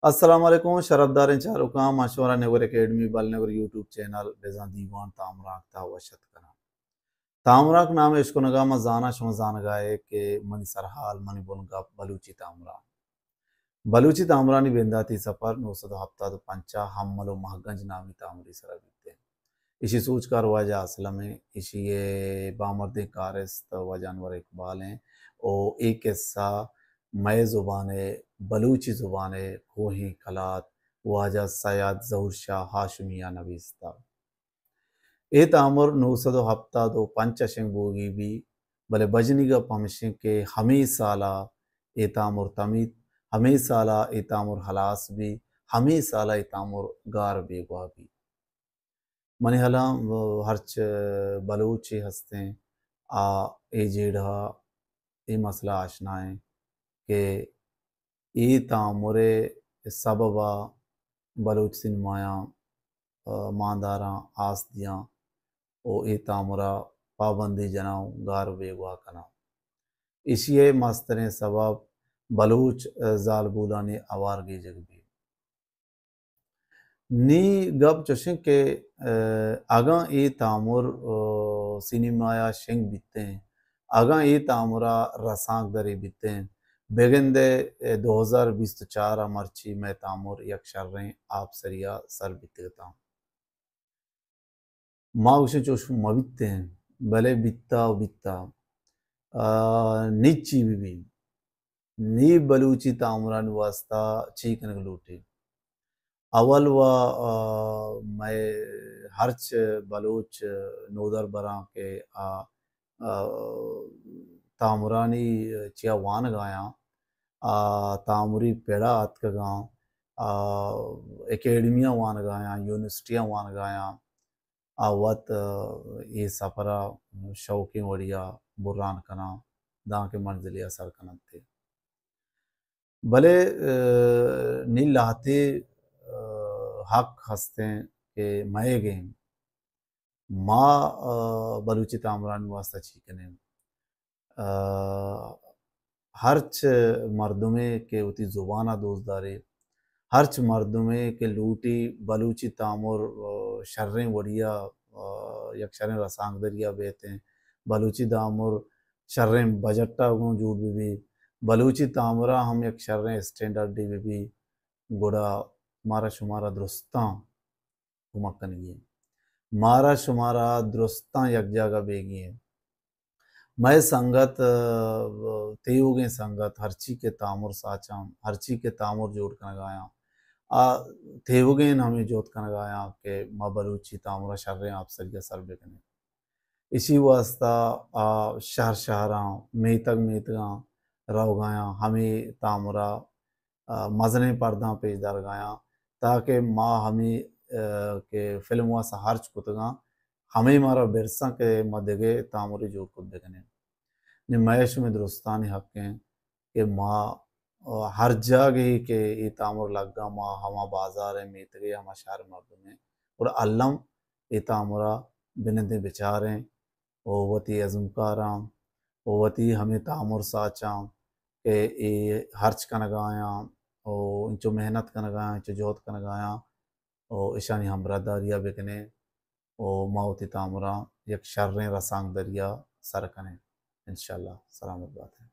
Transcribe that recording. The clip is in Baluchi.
السلام علیکم، شرفداریں چاروکاں، ما شمارا نیور اکیڈمی بل نیور یوٹیوب چینل بزاں دیوان تامرانک تا وش اتک کناں۔ تامرانک نام اشکنگا ما زاناں، شما زانگا اے کہ منی سرحال، منی بنگپ بلوچی تامران۔ بلوچی تامرانی بنداتی سفر نو سد و ہپتاد و پنچ ء ہمل و مہگنج نامی تامری سرا بیتیں۔ ایشی سوجکار واجہ اسلم ایں، ایشی ء بامردیں کارست واجہ انور اقبال ایں، او اے قصہ مئے زبان ء، بلوچی زبان ء کوہیں کلات واجہ سید ظہور شاہ ہاشمی ء نبیستہ۔ اے تامر نو سد و ہپتاد و پنچ ء شنگ بوگی بی، بلے بژنی گپ ہمشیں کہ ہمے سال ء اے تامر تمیت، ہمے سال ء اے تامر ہلاس بی، ہمے سال ء اے تامر گار بیگواہ بی۔ منی ہیالا ہرچ بلوچے ہستیں آ اے جیڑہ ء اے مسئلہ آشنا ایں کہ اے تامر ء سبب ء بلوچ سینمایاں، آ، مانداراں آس دیاں و اے تامر ء پابندی جناں و گار و بیگواہ کناں۔ ایشی ء مستریں سبب بلوچ، آ، زالبولانی آوار گیجگ بیت۔ نی گپ چوشیں کہ، آ، اگاں اے تامر، آ، سینمایا شنگ بیتیں، اگاں اے تامرا رسانک دری بیتیں، بگندے، آ، دو ہزار بیست و چار ء مرچی مئے تامر یک شریں آپسریا سر بیتگتاں۔ ما گوشیں چوش مہ بیتیں، بلے بیتا و بیتا۔ آ، نی چی بہ بی؟ نی بلوچی تامرانی واسطہ چی کنگ لوٹی؟ اول و، آ، مئے ہرچ بلوچ نودربراں کہ آ، آ، تامرانی چیا وانگایاں، آ، تامری پڑا اتکگاں، آ، اکیڈمیاں وانگایاں، یونیورسٹیاں وانگایاں، آ وت، آ، اے سفرا شوقیں وڑیا بران کناں، دانکہ منزلیا سر کننت۔ بلے، آ، نی لہتے، آ، حق ہستیں کہ مئیگیں ما، آ، بلوچی تامرانی واسطہ چی کنیں؟ آ، ہرچ مردمے کہ وتی زبان ء دوست دارے، ہرچ مردمے کہ لوٹی بلوچی تامر، آ، شریں وڑیا، آ، یک شریں رسانکدریا بیتیں، بلوچی تامر شریں بجٹ ء گوں جوڑ بہ بی، بلوچی تامرا ہم یک شریں اسٹینڈرڈے بہ بی، گڑا مارا شمارا درستاں کمک کنگی ایں۔ مارا شمارا درستاں یک جاگہ بیگی ایں۔ مئے سنگت، آ، تیوگیں سنگت، ہرچی کہ تامر ساچاں، ہرچی کہ تامر جوڑ کنگایاں، آ تیوگیں ہمے جہد کنگایاں کہ ما بلوچی تامرا شریں آپسریا سر بکنیں۔ ایشی واسطہ آ شہر شہراں، میتگ میتگاں روگایاں، ہمے تامرا آ، مزنیں پرداں پیش دارگایاں، تاکہ ما ہمے، آ، کہ فلم واسطہ ہرچ کتگاں، ہمے مارا برساں کہ ما دگہ تامرے جوڑ کت بکنیں۔ نی مئے شمئے درستانی حق ایں کہ ما، آ، ہر جاگہے کہ اے تامر لگا، ما ہما بازار ء میتگے، ہما شہر مردم ایں، گڑا الم اے تامرا بنندیں بچاریں۔ و وتی ازمکاراں و وتی ہمے تامر ساچاں کہ اے ہرچ کنگایاں و انچو محنت کنگایاں، انچو جہد کنگایاں و اشانی ہمراہداریا بکنیں و ما وتی تامراں یک شریں رسانکدریا سر کنیں۔ انشاءاللہ سلامت باتیں۔